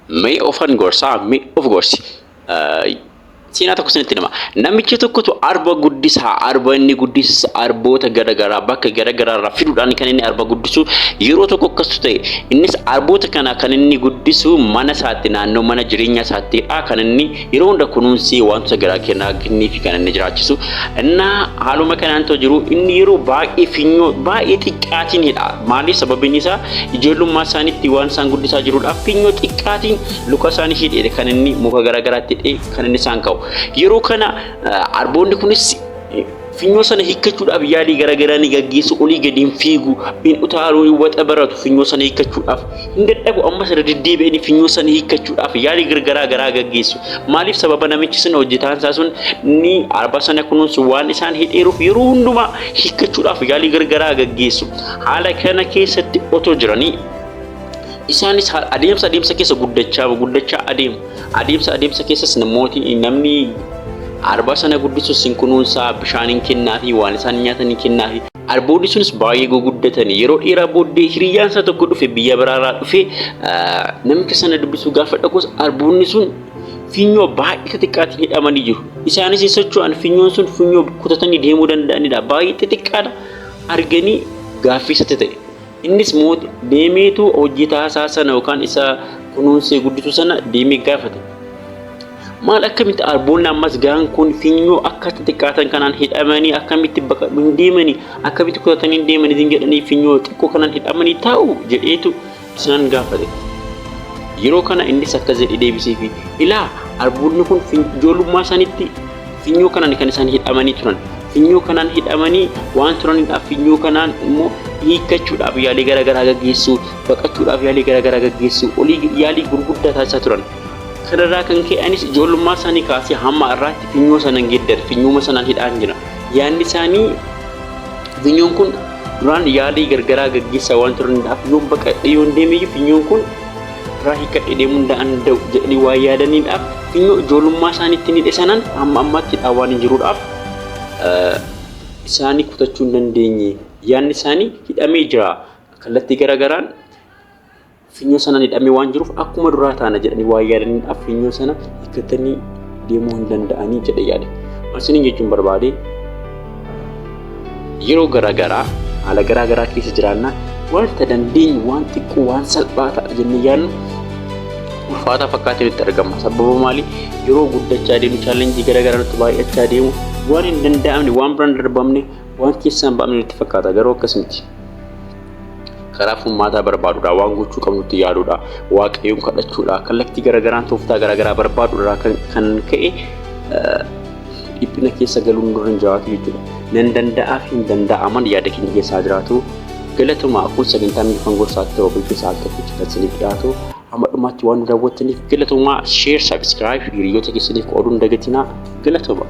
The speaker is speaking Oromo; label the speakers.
Speaker 1: Mee ofan gorsaa, mee of gorsi. Seenaa tokko isinitti hima. Namicha tokkotu arba guddisaa, arba inni guddisus arboota garaagaraa bakka garaagaraa irraa fiduudhaan kan inni arba guddisu. Yeroo tokko akkastu ta'e, innis arboota kana kan inni guddisu mana isaatti, naannoo mana jireenya isaattiidha kan inni yeroo hunda kunuunsee wantoota garaa kennaa kenneefi kan inni jiraachisu. Innaa haaluma kanaan too jiru inni yeroo baay'ee finyoo baay'ee xiqqaatiin hidha. Maaliif? Sababiin isaa ijoollummaa isaaniitti waan isaan guddisaa jiruudhaaf finyoo xiqqaatiin luka isaanii hidhee kan inni muka garaagaraatti hidhee kan inni isaan ka'u. Yeroo kana arboonni kunis finyoo sana hiikkachuudhaaf yaalii garaagaraa ni gaggeessu, olii gadi hin fiigu, hin utaaluu, hin waxa baratu, finyoo sana hiikkachuudhaaf hin dadhabu, ammas irra deddeebi'anii finyoo sana hiikkachuudhaaf yaalii garagaraa garaa gaggeessu. Maaliif? Sababa namichi sun, hojjetaan isaa sun ni arba sana kunuunsu waan isaan hidheeruuf yeroo hundumaa hiikkachuudhaaf yaalii garagaraa gaggeessu. Haala kana keessatti otoo jiranii isaanis adeemsa adeemsa keessa guddachaa guddachaa adeemu. Adeemsa adeemsa keessas namooti namni arba sana guddisus hin kunuunsaa, bishaan hin kennaafi, waan isaan nyaatan hin kennaafi. Arboonni sunis baay'ee guguddatanii yeroo dheeraa booddee hiriyyaan isaa tokko dhufe, biyya biraarraa dhufe. Namicha sana dubbisuu gaafa dhaqus arboonni sun finyoo baay'ee xixiqqaatiin hidhamanii jiru. Isaanis hin socho'an, finyoon sun finyoo kutatanii deemuu danda'anidha. Baay'ee xixiqqaadha. Arganii gaaffii isatti ta'e. Innis mooti deemeetu hojjetaa isaa sana yookaan isa kunuunsee guddisu sana deemee gaafate. Maal, akkamitti arboonni ammas gahan kun finyoo akka xixiqqaatan kanaan hidhamanii akkamitti baqa hin deemanii, akkamitti kutatanii hin deemanii hin jedhanii finyoo xiqqoo kanaan hidhamanii taa'u jedheetu isaan gaafate. Yeroo kana innis akkas jedhee deebiseefi, ilaa, arboonni kun ijoollummaa isaaniitti finyoo kanaan kan isaan hidhamanii turan. Finyoo kanaan hidhamanii waan turaniidhaaf finyoo kanaan immoo hiikkachuudhaaf yaalii garaagaraa gaggeessuu, baqachuudhaaf yaalii garaagaraa gaggeessuu, olii yaalii gurguddaa taasisaa turan. Kanarraa kan ka'e anis ijoollummaa isaanii kaasee hamma har'aatti finyoo sana hin geeddarre, finyooma sanaan hidhaan jira. Yaadni isaanii finyoon kun duraan yaalii gargaraa gaggeessaa waan turaniidhaaf yoon baqadhe, yoon deemeyyuu finyoon kun irraa hiikkadhee deemuu hin danda'u jedhanii waan yaadaniidhaaf finyoo ijoollummaa isaaniitti hidhe sanaan hamma ammaatti hidhaa waan hin jiruudhaaf isaanii kutachuu hin dandeenye. Yaadni isaanii hidhamee jira. Kallattii garagaraan finyoo sanaan hidhamee waan jiruuf akkuma duraa taana jedhanii waan yaadaniidhaaf finyoo sana hiikkatanii deemuu hin danda'anii jedhe yaade. Maal jechuun barbaade? Yeroo garaagaraa haala garaagaraa keessa jiraannaa wanta dandeenyu, waan xiqqoo, waan salphaa ta'a jennee yaadnu ulfaataa fakkaatee nutti argama. Sababa maalii? Yeroo guddachaa deemu challenge garaagaraa nutti baay'achaa deemu, waan hin danda'amne, waan biraan darbamne, waan keessaan ba'amne nutti fakkaata, garuu akkas miti. Karaa furmaataa barbaaduudha, waan gochuu qabnutti yaaduudha, Waaqayyoon kadhachuudha, kallattii garaagaraan tooftaa garaagaraa barbaaduudha kan ka'e dhiphina keessa galuun nurra hin jiraatu jechuudha. Nan danda'aa fi hin danda'aman yaada keenya keessaa jiraatu. Galatomaa. Kun sagantaa miifan gorsaatti torba keessaa al tokkicha kan isiniif dhiyaatu. Hamma dhumaatti waan nu daawwattaniif galatomaa. Share, subscribe hiriyoota keessaniif qooduun dagatinaa. Galatomaa.